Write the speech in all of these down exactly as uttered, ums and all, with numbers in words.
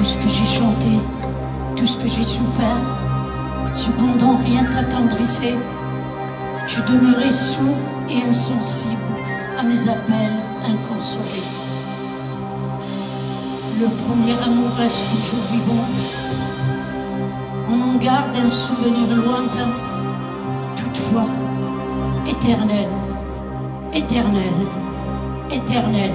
Ce que j'ai chanté, tout ce que j'ai souffert, cependant rien t'attendrissait. Tu demeurais sourd et insensible à mes appels inconsolés. Le premier amour reste toujours vivant. On en garde un souvenir lointain, toutefois éternel, éternel, éternel.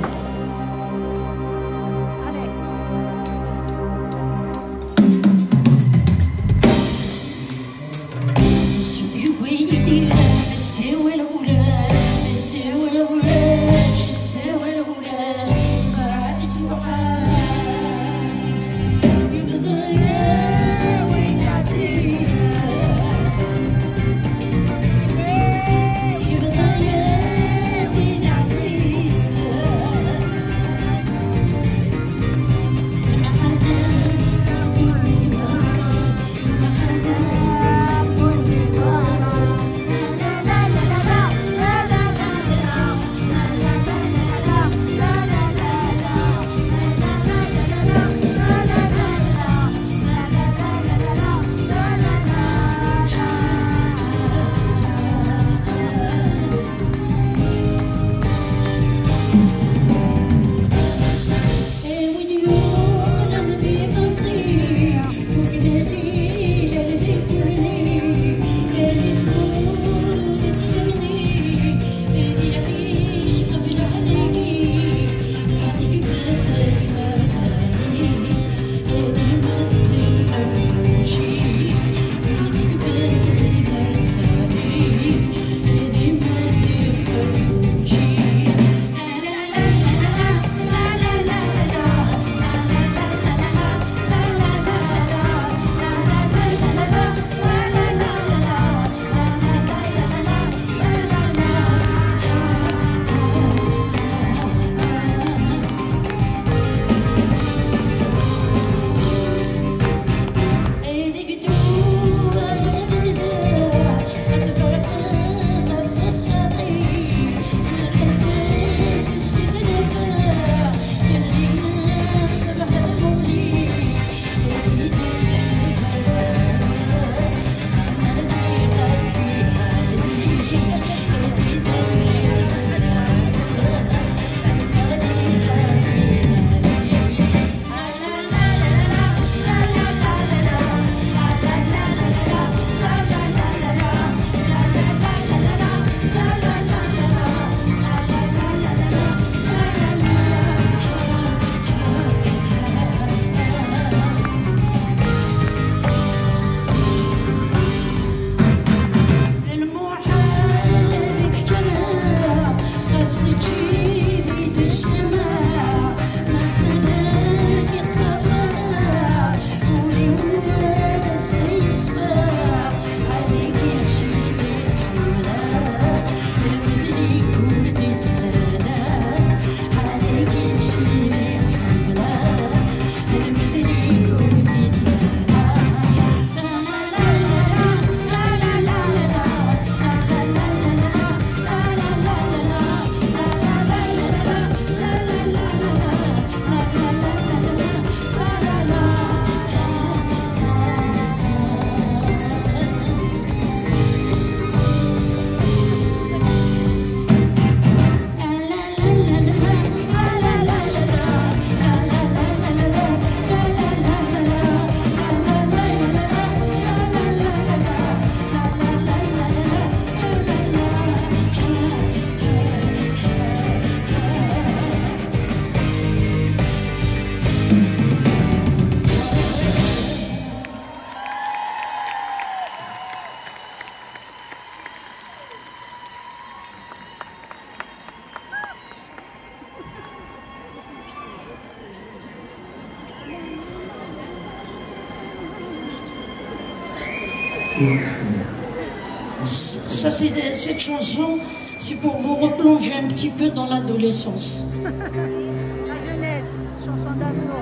Ça, c'est, cette chanson, c'est pour vous replonger un petit peu dans l'adolescence. La jeunesse, chanson d'amour.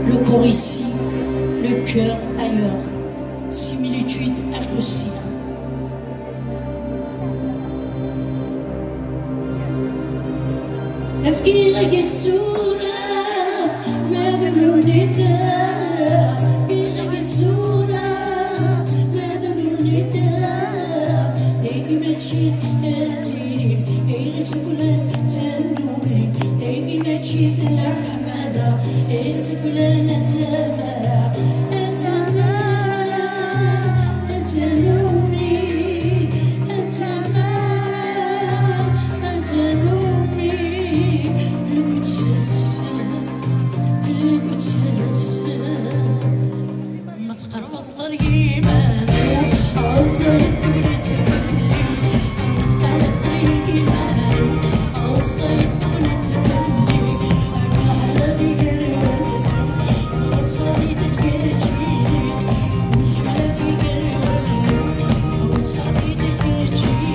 Le corps ici, le cœur ailleurs. Similitude Efkiɣ-ak ssura, ma d nunita. Efkiɣ-ak ssura, ma d nunita. Tagi mačči d tili, iɣi tuklal d tannumi. Tagi mačči d leḥmala, iɣi tuklal d tamara. D tamara, d tannumi. Atamar, atanumi, lwet-nsen, lwet-nsen. Ma tqerbeḍ ɣer yiman-iw, ẓer ddunit fell-i. Ma tqerbeḍ ɣer yiman-iw, ẓer ddunit fell-i. Lḥala mi gar iwallen-iw, ɣas ɣer-i d lgajini. Lḥala mi gar iwallen-iw, ɣas ɣer-i d lgajini.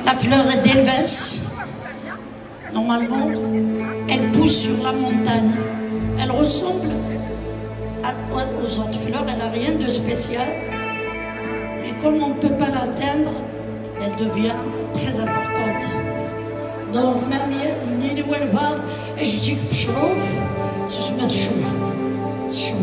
La fleur d'Elvas, normalement, elle pousse sur la montagne. Elle ressemble à- aux autres fleurs, elle n'a rien de spécial. Mais comme on ne peut pas l'atteindre, elle devient très importante. Donc, même, il y a une idée où elle va, et je dis que je trouve, je me trouve, je trouve.